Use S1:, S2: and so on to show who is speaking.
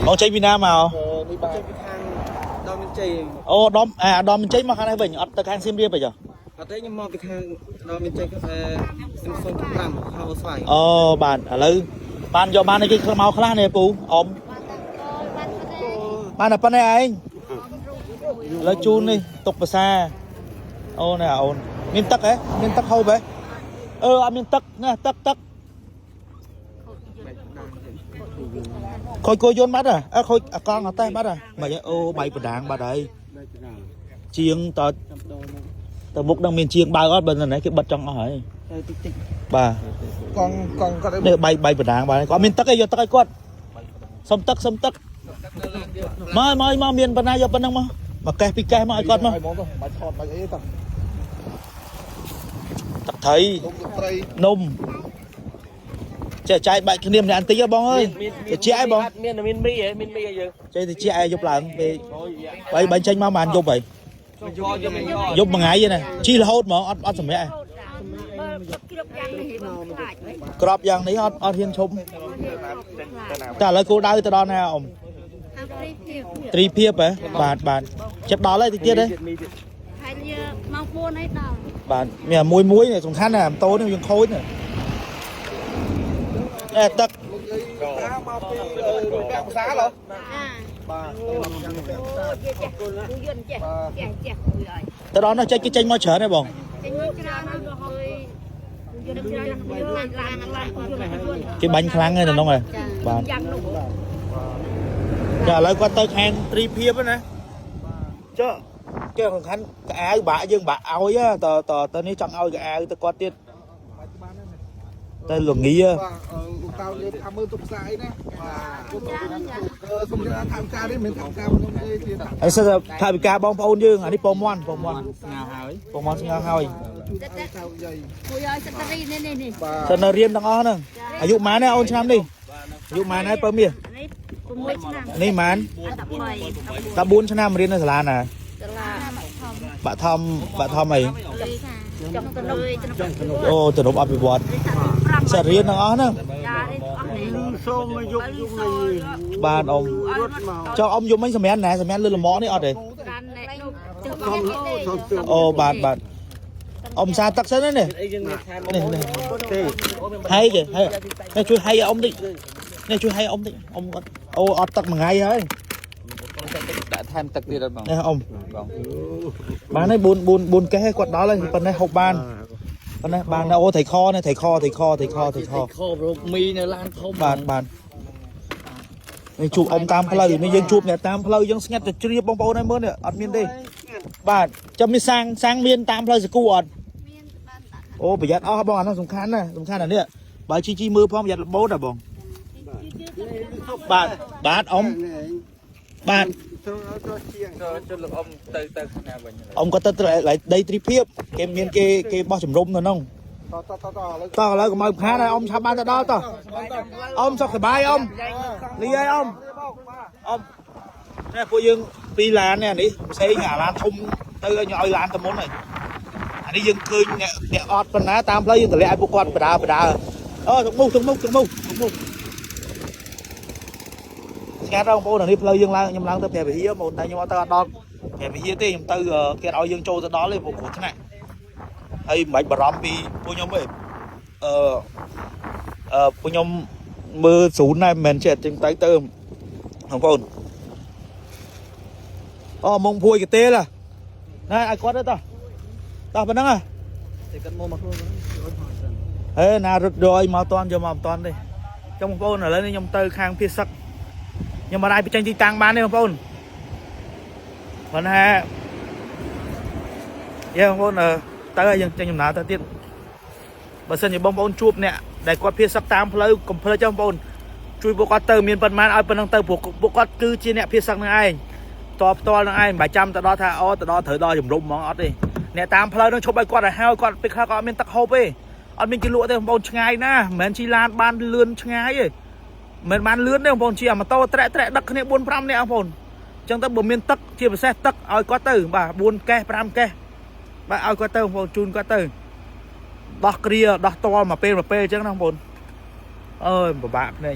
S1: បងចេញពីណាមក
S2: នេះបាទ
S3: ចេញពីខាងដល់មានជ័យ
S1: អូដមអាដមចេញមកខាងនេះវិញអត់ទៅខាងសៀមរាបទេចុះ
S3: អត់ទេខ្ញុំមកពីខាងដល់មានជ័យគឺសិម05ខោស្វាយ
S1: អូបាទឥឡូវបានយកបានអីគេមកខ្លះនេះពូអ៊ំបានតែប៉ុណ្ណេះឯងឥឡូវជូននេះទុកភាសាអូននេះអូនមានទឹកហ៎មានទឹកហូបហ៎អឺអត់មានទឹកណាទឹកទឹកខូចគោយន្តបាត់ហ៎អើខូចអាកង់អតេះបាត់ហ៎មិនហ៎អូបាយបដាងបាត់ហើយជាងត
S3: ចាំដូរមក
S1: ទៅមុខនឹងមានជាងបើកអត់បើនៅនេះគេបិទចង់អស់ហើយ
S3: ទៅតិចតិច
S1: បាទ
S2: កង់កង់គាត់
S1: នេះបាយបាយបដាងបាទគាត់មានទឹកអីយកទឹកឲ្យគាត់សុំទឹកសុំទឹកមកមកមកមានប៉ុណ្ណាយកប៉ុណ្ណឹងមកមកកេះពីរកេះមកឲ្យគាត់មក
S2: ហ្មងទៅបាច់ថតបាច់អីទៅ
S1: ទឹកត្រី
S2: ទុំទឹកត្រី
S1: នំចេះចែកបាច់គ្នាម្នាក់បន្តិចហ៎បងអើយតិចឯងបង
S4: មានមានមីហ៎មានមីហ៎យើង
S1: ចេះតិចឯងយប់ឡើងពេលបីបាញ់ចេញមកបានយប់ហើយ
S4: យកយកមិនយក
S1: យប់មួយថ្ងៃឯណាជីរហូតហ្មងអត់អត់សម្រាប់
S5: បើគ្រប់យ៉ាងនេះបងខ្លាចវិញ
S1: ក្របយ៉ាងនេះអត់អត់ហ៊ានឈប់តែឥឡូវគោលដៅទៅដល់ណាអ៊ំ
S5: ខាងព្រីភាព
S1: ត្រីភាពហ៎បាទបាទចិត្តដល់ហើយតិចទៀតហ៎
S5: ហើយយើងម៉ោង4ហើយដល់
S1: បាទមានមួយមួយនេះសំខាន់ណាស់ម៉ូតូនេះយើងខូចនេះអេទឹក
S2: លោកយាយតាមកពីពាក់ភាសាហ៎
S5: អា
S2: បាទ
S5: អូចេះចេះគូយន្តចេះចេះចេះគូយឲ្យ
S1: ទៅដល់នោះចេញគេចេញមកច្រើនហ៎បង
S5: ចេញមកច្រើនណាស់ហើយគូយន្តច្រើនណាស់ឡានឡានឡានគូយន្តគូយន្ត
S1: គេបាញ់ខ្លាំងហើយនៅនោះហ៎បាទ
S5: យ៉ាងនោះ
S1: ចាឥឡូវគាត់ទៅខាងត្រីភាពហ្នឹងណាចុះគេសំខាន់កៅអៅបាក់យើងបាក់ឲ្យហ៎តតទៅនេះចង់ឲ្យកៅអៅទៅគាត់ទៀតទៅលងា
S2: បាទលោកតាយើងថាមើលទុកផ្សាយណាបាទសូមជឿថាការនេះមិនមែនថាការខ្ញុំទេជាថា
S1: ហើយសិតថាវិការបងប្អូនយើងអានេះពងមន់ពងមន់
S3: ស្ងៅហើយ
S1: ពងមន់ស្ងើហើយ
S2: ជួយឲ្យចៅយាយ
S5: គូយឲ្យស្ត្រីនេះនេះនេះ
S2: បាទ
S1: សិននៅរៀនទាំងអស់ហ្នឹងអាយុប៉ុន្មានដែរអូនឆ្នាំនេះអាយុប៉ុន្មានហើយបើមាស
S5: នេះ6ឆ្នាំ
S1: នេះប៉ុន្មាន
S5: 13
S1: 14ឆ្នាំរៀននៅសាលាណា
S5: សាលា
S1: បាក់ធំបាក់ធំអី
S5: ចុងទៅនោះចុងទៅនោះ
S1: អូទំនប់អភិវឌ្ឍសិតរៀនទាំងអស់ហ្នឹង
S5: ចានេះអស់នេះ
S3: សូមមកយកយំនេះ
S1: បាទអ៊ំ
S3: រត់មក
S1: ចុះអ៊ំយំមិញសម្រាប់ណាសម្រាប់លើលំអនេះអត់ទេ
S5: កាន់នេះនោះជើង
S3: សូម
S1: អូបាទបាទអ៊ំសាទឹកសិនណានេះ
S4: អីយើងមានថែម
S1: នេះនេះ
S3: ទេ
S1: ហៃគេហៃនេះជួយហៃឲ្យអ៊ំតិចនេះជួយហៃអ៊ំតិចអ៊ំគាត់អូអត់ទឹកមួយថ្ងៃហើយ
S4: ដាក់ថែមទឹកទៀតអត់បង
S1: នេះអ៊ំបានហើយ4 4 4កេះគាត់ដល់ហើយប៉ុណ្ណេះហូបបានប៉ុណ្ណេះបានអូថៃខនេះថៃខថៃខថៃខថៃខ
S4: ខោរូបមីនៅឡានធំ
S1: បាទបាទនេះជួបអ៊ំតាមផ្លូវនេះយើងជួបអ្នកតាមផ្លូវយើងស្ងាត់ទៅជ្រាបបងប្អូនឲ្យមើលនេះអត់មានទេបាទចាំមានសាំងសាំងមានតាមផ្លូវសកូអត់
S5: មានបានដាក់
S1: អូប្រយ័ត្នអស់បងអានោះសំខាន់ណាស់សំខាន់អានេះបើជីជីមើលផងប្រយ័ត្នរបូតហ៎បងបាទបាទអ៊ំបាទ
S3: ចូលចូលជាង
S4: ចូលចូលលោកអ៊ំទៅទៅខាងណាវិញ
S1: អ៊ំគាត់ទៅដីត្រីភាពគេមានគេគេបោះជំរំនៅនោះ
S2: តតតតឥឡូវ
S1: តោះឥឡូវកុំឲ្យខានហើយអ៊ំឆាប់បានទៅដល់តោះអ៊ំសុខសប្បាយអ៊ំលីហើយអ៊ំអ៊ំនេះពួកយើងពីរឡាននេះអានេះផ្សេងអាឡានធំទៅឲ្យឡានទៅមុនហើយអានេះយើងឃើញអ្នកអ្នកអត់ប៉ុណ្ណាតាមផ្លូវយើងតម្លាក់ឲ្យពួកគាត់បដើបដើអូទៅមុខទៅមុខទៅមុខទៅមុខស្ងាត់ដល់បងប្អូនអានេះផ្លូវយើងឡើងខ្ញុំឡើងទៅព្រះវិហារបងតែខ្ញុំអត់ទៅអត់ដល់ព្រះវិហារទេខ្ញុំទៅគេឲ្យយើងចូលទៅដល់ទេព្រោះគ្រោះថ្នាក់ហើយមិនបាច់បារម្ភពីពួកខ្ញុំទេអឺអឺពួកខ្ញុំមើលស្រូនដែរមិនមែនចេះតែទៅទៅបងប្អូនអូមុងភួយកទេលណាឲ្យគាត់ទៅតោះតោះប៉ុណ្ណឹងហ៎
S3: តែគាត់មកមកខ្លួន
S1: ហេណារត់យកឲ្យមកតាន់យកមកមិនតាន់ទេចុះបងប្អូនឥឡូវនេះខ្ញុំទៅខាងភាសឹកខ្ញុំមិនអាចបញ្ចេញទីតាំងបានទេបងប្អូនប៉ុន្តែយេបងប្អូនអឺទៅឲ្យយើងចេញដំណើរទៅទៀតបើសិនជាបងប្អូនជួបអ្នកដែលគាត់ភាសឹកតាមផ្លូវកុំភ្លេចចុះបងប្អូនជួយពួកគាត់ទៅមានប៉ុន្មានឲ្យប៉ុណ្ណឹងទៅព្រោះពួកគាត់គឺជាអ្នកភាសឹកនឹងឯងតបផ្ទាល់នឹងឯងមិនបាច់ចាំទៅដល់ថាអូទៅដល់ត្រូវដល់ជំរំហ្មងអត់ទេអ្នកតាមផ្លូវនឹងឈប់ឲ្យគាត់ឲ្យហើយគាត់ពេលខ្លះគាត់អត់មានទឹកហូបទេ អត់មានគេលក់ទេបងប្អូនឆ្ងាយណាស់មិនមែនជិះឡានបានលឿនឆ្ងាយទេមិនមែនបានលឿនទេបងប្អូនជិះអាម៉ូតូត្រែកត្រែកដឹកគ្នា4 5នាក់បងប្អូនអញ្ចឹងទៅបើមានទឹកជាពិសេសទឹកឲ្យគាត់ទៅបាទ4កេះ5កេះបាទឲ្យគាត់ទៅបងប្អូនជូនគាត់ទៅដោះគ្រាដោះតលមកពេលមកពេលអញ្ចឹងណាបងប្អូនអើយពិបាកភ្នែក